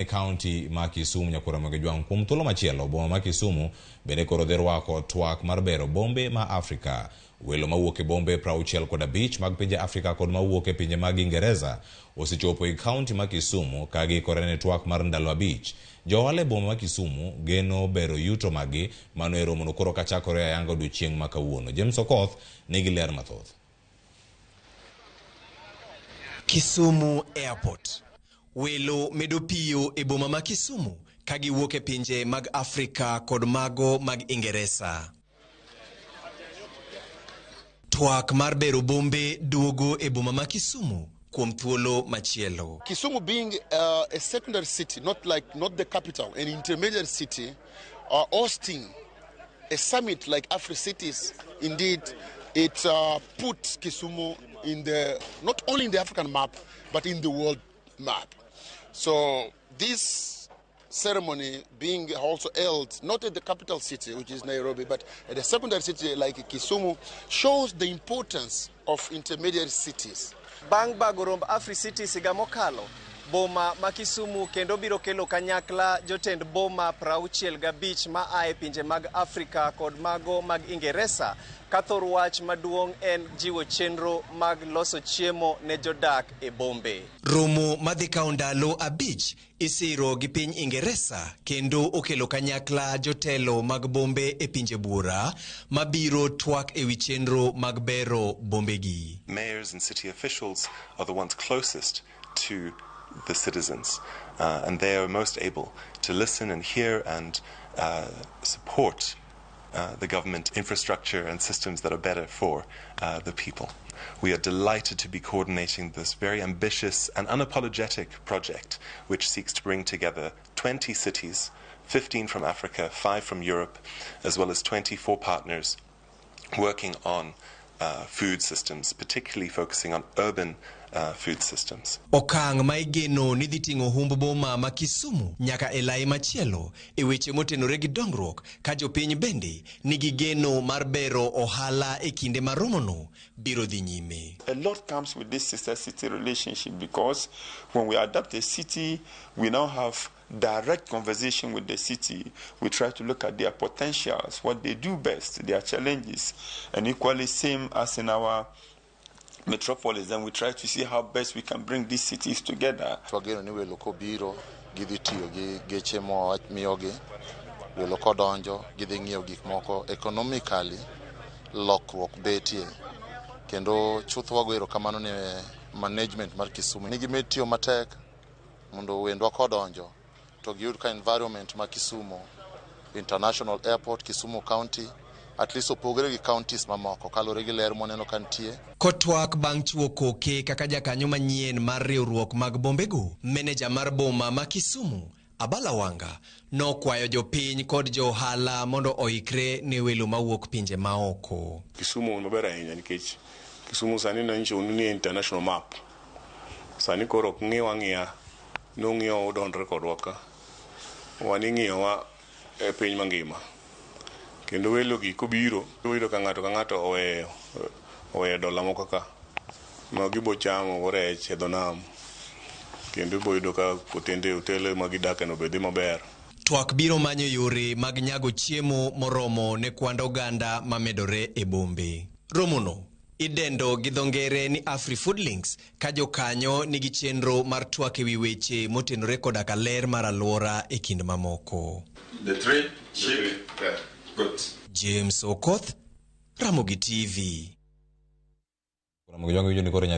E kaunti ma Kisumu Nyakwar Ramogi Jwang' kuom thuolo machielo boma ma Kisumu bende koro dhi rwako twak mar bero bombe ma Afrika. Welo mawuok e bombe 65 mag pinje Afrika kod mawuok e pinje mag Ingereza osechopo e kaunti ma Kisumu ka giikore ne twak mar ndalo abich. Jo ohala e boma ma Kisumu geno bero yuto maggi mano e romono koro kachakore ayanga odiochieng' ma kawuono. James Okoth nigi ler mathoth. Kisumu Airport. Welo medo piyo e boma ma Kisumu ka giwuok e pinje mag Afrika kod mago mag Ingeresa. Twak mar bero bombe duogo e boma ma Kisumu kuom thuolo machielo. Kisumu being a secondary city, not like not the capital, an intermediate city, hosting a summit like Africities, indeed, it puts Kisumu in the not only in the African map, but in the world map. So this ceremony being also held not at the capital city, which is Nairobi, but at a secondary city like Kisumu, shows the importance of intermediary cities. Bang' bago romb Africities higa mokalo, boma ma Kisumu kendo biro kelo kanyakla jotend boma 65 ma a e pinje mag Afrika kod mago mag Ingeresa ka thor wach maduong' en jiwo chenro mag loso chiemo ne jodak e bombe. Romo madhi kawo ndalo abich isiro gi piny Ingeresa kendo okelo kanyakla jotelo mag bombe e pinje buora mabiro twak ewi chenro mag bero bombegi. Mayors and city officials are the ones closest to the citizens, and they are most able to listen and hear and support the government infrastructure and systems that are better for the people. We are delighted to be coordinating this very ambitious and unapologetic project, which seeks to bring together 20 cities, 15 from Africa, 5 from Europe, as well as 24 partners working on food systems, particularly focusing on urban food systems. Okang' ma igeno ni dhi ting'o humb boma ma Kisumu nyaka e lai machielo e weche motenore gi dongruok ka jopiny bende nigi geno mar bero ohala e kinde ma romono biro dhi nyime. A lot comes with this sister city relationship because when we adopt a city, we now have direct conversation with the city. We try to look at their potentials, what they do best, their challenges, and equally same as in our metropolis. Then we try to see how best we can bring these cities together. Wageno ni welo kobiro gidhi tiyo gi geche miyogi welo kodonjo gidhi ng'iewo gik moko economically lokruok betie kendo chuth wago erokamano ne management mar Kisumu ni gimed tiyo matek mondo wendwa kodonjo to giyud ka environment ma Kisumu International Airport, Kisumu County at least opogore gi counties mamoko kaluwore gi ler mwaneno ka nitie. Kotwak bang' chiwo koke kaka jakanyo manyien mar riwruok mag bombego, meneja mar boma ma Kisumu Abala Wanga nokwayo jopiny kod jo ohala mondo oikre ne welo mawuok pinje maoko. Kisumu maber ahinya nikech Kisumu sani nanyiso ni international map. Sani koro ok ng'iwa ang'iya, nong'iyo udondre kodwa ka. Wan ing'iyowa e piny mangima. Kendo welo gi kobiro, iyudo ka ng'ato ka ng'ato oweyo oweyo dola moko ka ma gibo chamo go rech e dho nam. Kendo ibo yudo ka otende otele ma gidake no be dhi maber. Twak biro manyo yore mag nyago chiemo moromo ne kwand oganda mamedore e bombe. Romono idendo gi dho ngere ni Afri Food Links ka jokanyo nigi chenro mar twak ewi weche motenore koda ka ler mar alwora e kind mamoko. The three sheep, yeah, good. James Okoth, Ramogi TV. Ramogi Jwang' winjo ni koro